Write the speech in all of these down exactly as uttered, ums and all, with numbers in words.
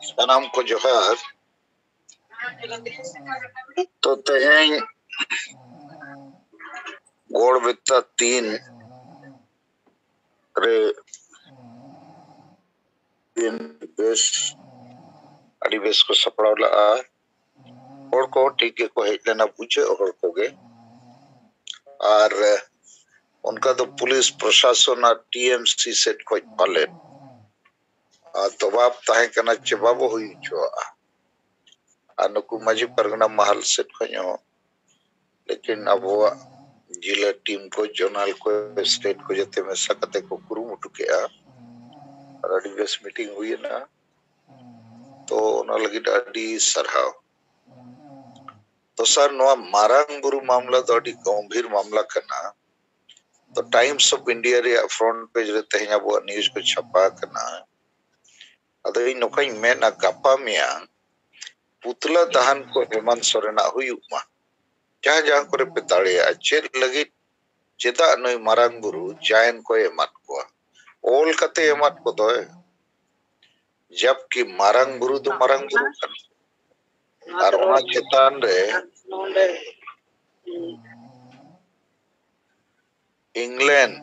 ᱥᱟᱱᱟᱢ ᱠᱚ ᱡᱚᱦᱟᱨ᱾ ᱛᱚ ᱛᱮᱦᱮᱧ ᱜᱚᱲ ᱵᱮᱛᱟ ᱛᱤᱱ ᱨᱮ ᱫᱤᱱ ᱵᱮᱥ, ᱟᱹᱰᱤ ᱵᱮᱥ ᱠᱚ ᱥᱟᱯᱲᱟᱣ ᱞᱟᱜᱼᱟ᱾ ᱦᱚᱲ ᱠᱚ ᱴᱷᱤᱠ ᱜᱮᱠᱚ ᱦᱮᱡ ᱞᱮᱱᱟ, ᱵᱩᱡᱷᱟᱹᱜ ᱦᱚᱲ ᱠᱚᱜᱮ᱾ ᱟᱨ ᱚᱱᱠᱟ ᱫᱚ ᱯᱩᱞᱤᱥ ᱯᱨᱚᱥᱟᱥᱚᱱ ᱟᱨ ᱴᱤ ᱮᱢ ᱥᱤ ᱥᱮᱫ ᱠᱷᱚᱱ ᱯᱟᱞᱮᱱ ᱟᱨ ᱫᱚᱵᱟᱵ ᱛᱟᱦᱮᱸ ᱠᱟᱱᱟ ᱪᱮ ᱵᱟᱵᱚ ᱦᱩᱭ ᱦᱚᱪᱚᱣᱟᱜᱼᱟ᱾ ᱟᱨ ᱱᱩᱠᱩ ᱢᱟᱹᱡᱷᱤ ᱯᱟᱨᱜᱟᱱᱟ ᱢᱟᱦᱟᱞ ᱥᱮᱫ ᱠᱷᱚᱱ ᱦᱚᱸ, ᱞᱮᱠᱤᱱ ᱟᱵᱚᱣᱟᱜ ᱡᱤᱞᱟ ᱴᱤᱢ ᱠᱚ, ᱡᱳᱱᱟᱞ ᱠᱚ, ᱥᱴᱮᱴ ᱠᱚ ᱡᱚᱛᱚ ᱢᱮᱥᱟ ᱠᱟᱛᱮ ᱠᱚ ᱠᱩᱨᱩᱢᱩᱴᱩ ᱠᱮᱜᱼᱟ᱾ ᱟᱨ ᱟᱹᱰᱤ ᱵᱮᱥ ᱢᱤᱴᱤᱝ ᱦᱩᱭᱮᱱᱟ᱾ ᱛᱚ ᱚᱱᱟ ᱞᱟᱹᱜᱤᱫ ᱟᱹᱰᱤ ᱥᱟᱨᱦᱟᱣ᱾ ᱫᱚᱥᱟᱨ, ᱱᱚᱣᱟ ᱢᱟᱨᱟᱝ ᱵᱩᱨᱩ ᱢᱟᱢᱞᱟ ᱫᱚ ᱟᱹᱰᱤ ᱜᱚᱢᱵᱷᱤᱨ ᱢᱟᱢᱞᱟ ᱠᱟᱱᱟ᱾ ᱛᱚ ᱴᱟᱭᱤᱢᱥ ᱚᱯ ᱤᱱᱰᱤᱭᱟ ᱨᱮᱭᱟᱜ ᱯᱷᱨᱚᱱᱴ ᱯᱮᱡᱽ ᱨᱮ ᱛᱮᱦᱮᱧ ᱟᱵᱚᱣᱟᱜ ᱱᱤᱭᱩᱡᱽ ᱠᱚ ᱪᱷᱟᱯᱟ ᱟᱠᱟᱱᱟ᱾ ᱟᱫᱚ ᱤᱧ ᱱᱚᱝᱠᱟᱧ ᱢᱮᱱᱟ, ᱜᱟᱯᱟ ᱢᱮᱭᱟᱝ ᱯᱩᱛᱞᱟᱹ ᱫᱟᱦᱟᱱ ᱠᱚ ᱦᱮᱢᱟᱱᱛ ᱥᱚᱨᱮᱱᱟᱜ ᱦᱩᱭᱩᱜ ᱢᱟ, ᱡᱟᱦᱟᱸ ᱡᱟᱦᱟᱸ ᱠᱚᱨᱮ ᱯᱮ ᱫᱟᱲᱮᱭᱟᱜᱼᱟ᱾ ᱪᱮᱫ ᱞᱟᱹᱜᱤᱫ, ᱪᱮᱫᱟᱜ ᱱᱩᱭ ᱢᱟᱨᱟᱝ ᱵᱩᱨᱩ ᱡᱟᱭᱮᱱ ᱠᱚᱭ ᱮᱢᱟᱫ ᱠᱚᱣᱟ? ᱚᱞ ᱠᱟᱛᱮ ᱮᱢᱟᱫ ᱠᱚᱫᱚᱭ, ᱡᱟᱵᱠᱤ ᱢᱟᱨᱟᱝ ᱵᱩᱨᱩ ᱫᱚ ᱢᱟᱨᱟᱝ ᱵᱩᱨᱩ ᱠᱟᱱᱟ᱾ ᱟᱨ ᱚᱱᱟ ᱪᱮᱛᱟᱱ ᱨᱮ ᱤᱝᱞᱮᱱᱰ,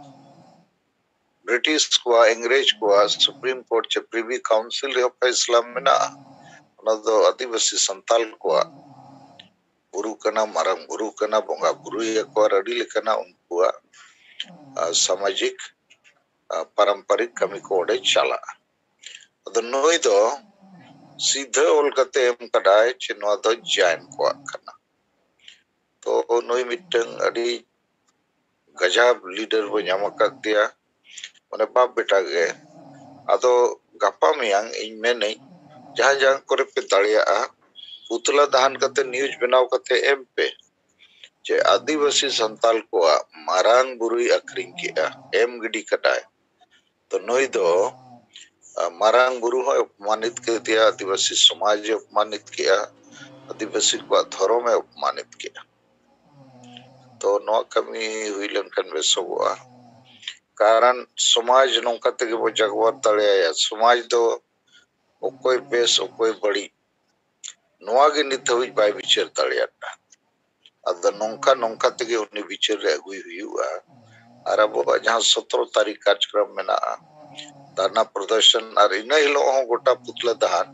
ᱵᱨᱤᱴᱤᱥ ᱠᱚᱣᱟᱜ, ᱤᱝᱨᱮᱡᱽ ᱠᱚᱣᱟᱜ ᱥᱩᱯᱨᱤᱢ ᱠᱳᱨᱴ ᱪᱮ ᱯᱨᱤᱵᱷᱤ ᱠᱟᱣᱩᱱᱥᱤᱞ ᱨᱮᱦᱚᱸ ᱯᱷᱮᱥᱞᱟ ᱢᱮᱱᱟᱜᱼᱟ᱾ ᱚᱱᱟ ᱫᱚ ᱟᱹᱫᱤᱵᱟᱹᱥᱤ ᱥᱟᱱᱛᱟᱞ ᱠᱚᱣᱟᱜ ᱵᱩᱨᱩ ᱠᱟᱱᱟ, ᱢᱟᱨᱟᱝ ᱵᱩᱨᱩ ᱠᱟᱱᱟ, ᱵᱚᱸᱜᱟ ᱵᱩᱨᱩᱭᱟᱠᱚ ᱟᱨ ᱟᱹᱰᱤ ᱞᱮᱠᱟᱱᱟᱜ ᱩᱱᱠᱩᱣᱟᱜ, ᱟᱨ, ᱥᱟᱢᱟᱡᱤᱠ, ᱟᱨ, ᱯᱟᱨᱟᱢᱯᱟᱨᱤᱠ ᱠᱟᱹᱢᱤ ᱠᱚ ᱚᱸᱰᱮ ᱪᱟᱞᱟᱜᱼᱟ᱾ ᱟᱫᱚ ᱱᱩᱭ ᱫᱚ ᱥᱤᱫᱷᱟᱹ ᱚᱞ ᱠᱟᱛᱮ ᱮᱢ ᱠᱟᱫᱟᱭ ᱡᱮ ᱱᱚᱣᱟ ᱫᱚ ᱡᱟᱭᱮᱱ ᱠᱚᱣᱟᱜ ᱠᱟᱱᱟ᱾ ᱛᱚ ᱱᱩᱭ ᱢᱤᱫᱴᱟᱝ ᱟᱹᱰᱤ ᱜᱟᱡᱟᱵ ᱞᱤᱰᱟᱨ ᱵᱚ ᱧᱟᱢ ᱟᱠᱟᱫ ᱫᱮᱭᱟ, ᱢᱟᱱᱮ ᱵᱟᱯ ᱵᱮᱴᱟ ᱜᱮ᱾ ᱟᱫᱚ ᱜᱟᱯᱟ ᱢᱮᱭᱟᱝ ᱤᱧ ᱢᱮᱱᱟᱹᱧ, ᱡᱟᱦᱟᱸ ᱡᱟᱦᱟᱸ ᱠᱚᱨᱮ ᱯᱮ ᱫᱟᱲᱮᱭᱟᱜᱼᱟ, ᱯᱩᱛᱞᱟ ᱫᱟᱦᱟᱱ ᱠᱟᱛᱮ ᱱᱤᱭᱩᱡᱽ ᱵᱮᱱᱟᱣ ᱠᱟᱛᱮ ᱮᱢ ᱯᱮ ᱡᱮ ᱟᱹᱫᱤᱵᱟᱹᱥᱤ ᱥᱟᱱᱛᱟᱞ ᱠᱚᱣᱟᱜ ᱢᱟᱨᱟᱝ ᱵᱩᱨᱩᱭ ᱟᱹᱠᱷᱨᱤᱧ ᱠᱮᱜᱼᱟ, ᱮᱢ ᱜᱤᱰᱤ ᱠᱟᱫᱟᱭ᱾ ᱛᱚ ᱱᱩᱭ ᱫᱚ, ᱟ, ᱢᱟᱨᱟᱝ ᱵᱩᱨᱩ ᱦᱚᱸᱭ ᱚᱯᱚᱢᱟᱱᱤᱛ ᱠᱮᱫᱮᱭᱟ, ᱟᱹᱫᱤᱵᱟᱹᱥᱤ ᱥᱚᱢᱟᱡᱽ ᱮ ᱚᱯᱚᱢᱟᱱᱤᱛ ᱠᱮᱜᱼᱟ, ᱟᱹᱫᱤᱵᱟᱹᱥᱤ ᱠᱚᱣᱟᱜ ᱫᱷᱚᱨᱚᱢ ᱮ ᱚᱯᱚᱢᱟᱱᱤᱛ ᱠᱮᱜᱼᱟ᱾ ᱛᱚ ᱱᱚᱣᱟ ᱠᱟᱹᱢᱤ ᱦᱩᱭ ᱞᱮᱱᱠᱷᱟᱱ ᱵᱮᱥᱚᱜᱚᱜᱼᱟ᱾ ᱠᱟᱨᱚᱱ ᱥᱚᱢᱟᱡᱽ ᱱᱚᱝᱠᱟ ᱛᱮᱜᱮ ᱵᱚ ᱡᱟᱜᱽᱣᱟᱨ ᱫᱟᱲᱮᱭᱟᱭᱟ᱾ ᱥᱚᱢᱟᱡᱽ ᱫᱚ ᱚᱠᱚᱭ ᱵᱮᱥ ᱚᱠᱚᱭ ᱵᱟᱹᱲᱤᱡ, ᱱᱚᱣᱟ ᱜᱮ ᱱᱤᱛ ᱦᱟᱹᱵᱤᱡ ᱵᱟᱭ ᱵᱤᱪᱟᱹᱨ ᱫᱟᱲᱮᱭᱟᱫᱟ᱾ ᱟᱫᱚ ᱱᱚᱝᱠᱟ ᱱᱚᱝᱠᱟ ᱛᱮᱜᱮ ᱩᱱᱤ ᱵᱤᱪᱟᱹᱨ ᱨᱮ ᱟᱹᱜᱩᱭ ᱦᱩᱭᱩᱜᱼᱟ᱾ ᱟᱨ ᱟᱵᱚᱣᱟᱜ ᱡᱟᱦᱟᱸ ᱥᱚᱛᱨᱚ ᱛᱟᱹᱨᱤᱠᱷ ᱠᱟᱨᱡᱚᱠᱨᱚᱢ ᱢᱮᱱᱟᱜᱼᱟ, ᱫᱷᱟᱨᱱᱟ ᱯᱨᱚᱫᱚᱨᱥᱚᱱ, ᱟᱨ ᱤᱱᱟᱹ ᱦᱤᱞᱳᱜ ᱦᱚᱸ ᱜᱚᱴᱟ ᱯᱩᱛᱞᱟᱹ ᱫᱟᱦᱟᱱ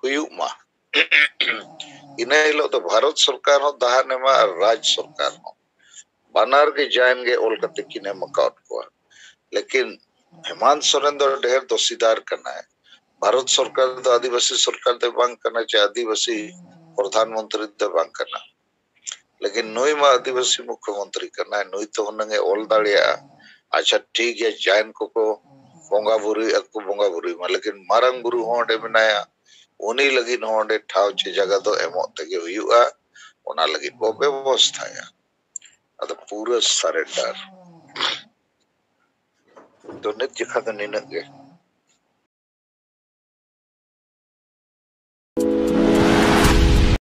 ᱦᱩᱭᱩᱜ ᱢᱟ᱾ ᱤᱱᱟᱹ ᱦᱤᱞᱳᱜ ᱫᱚ ᱵᱷᱟᱨᱚᱛ ᱥᱚᱨᱠᱟᱨ ᱦᱚᱸ ᱫᱟᱦᱟᱱ ᱮᱢᱟ ᱟᱨ ᱨᱟᱡᱽ ᱥᱚᱨᱠᱟᱨ ᱦᱚᱸ, ᱵᱟᱱᱟᱨ ᱜᱮ ᱡᱟᱭᱟᱱ ᱜᱮ ᱚᱞ ᱠᱟᱛᱮ ᱠᱤᱱ ᱮᱢ ᱟᱠᱟᱣᱟᱫ ᱠᱚᱣᱟ᱾ ᱞᱮᱠᱤᱱ ᱦᱮᱢᱟᱱᱛ ᱥᱚᱨᱮᱱ ᱫᱚ ᱰᱷᱮᱨ ᱫᱚᱥᱤᱫᱟᱨ ᱠᱟᱱᱟᱭ᱾ ᱵᱷᱟᱨᱚᱛ ᱥᱚᱨᱠᱟᱨ ᱫᱚ ᱟᱹᱫᱤᱵᱟᱹᱥᱤ ᱥᱚᱨᱠᱟᱨ ᱫᱚ ᱵᱟᱝ ᱠᱟᱱᱟ, ᱪᱮ ᱟᱹᱫᱤᱵᱟᱹᱥᱤ ᱯᱨᱚᱫᱷᱟᱱ ᱢᱚᱱᱛᱨᱤ ᱫᱚ ᱵᱟᱝ ᱠᱟᱱᱟ᱾ ᱞᱮᱠᱤᱱ ᱱᱩᱭ ᱢᱟ ᱟᱹᱫᱤᱵᱟᱹᱥᱤ ᱢᱩᱠᱷᱭᱚ ᱢᱚᱱᱛᱨᱤ ᱠᱟᱱᱟᱭ, ᱱᱩᱭ ᱛᱚ ᱦᱩᱱᱟᱹᱝ ᱮ ᱚᱞ ᱫᱟᱲᱮᱭᱟᱜᱼᱟ᱾ ᱟᱪᱪᱷᱟ, ᱴᱷᱤᱠ ᱜᱮᱭᱟ, ᱡᱟᱭᱟᱱ ᱠᱚᱠᱚ ᱵᱚᱸᱜᱟ ᱵᱩᱨᱩᱭ ᱟᱠᱚ, ᱵᱚᱸᱜᱟ ᱵᱩᱨᱩᱭ ᱢᱟ, ᱞᱮᱠᱤᱱ ᱢᱟᱨᱟᱝ ᱵᱩᱨᱩ ᱦᱚᱸ ᱚᱸᱰᱮ ᱢᱮᱱᱟᱭᱟ, ᱩᱱᱤ ᱞᱟᱹᱜᱤᱫ ᱦᱚᱸ ᱚᱸᱰᱮ ᱴᱷᱟᱶ ᱪᱮ ᱡᱟᱭᱜᱟ ᱫᱚ ᱮᱢᱚᱜ ᱛᱮᱜᱮ ᱦᱩᱭᱩᱜᱼᱟ᱾ ᱚᱱᱟ ᱞᱟᱹᱜᱤᱫ ᱵᱚ ᱵᱮᱵᱚᱥᱛᱷᱟᱭᱟ᱾ ᱟᱫᱚ ᱯᱩᱨᱟᱹ surrender᱾ ᱛᱚ ᱱᱤᱛ ᱡᱚᱠᱷᱟ ᱫᱚ ᱱᱤᱱᱟᱹᱜ ᱜᱮ᱾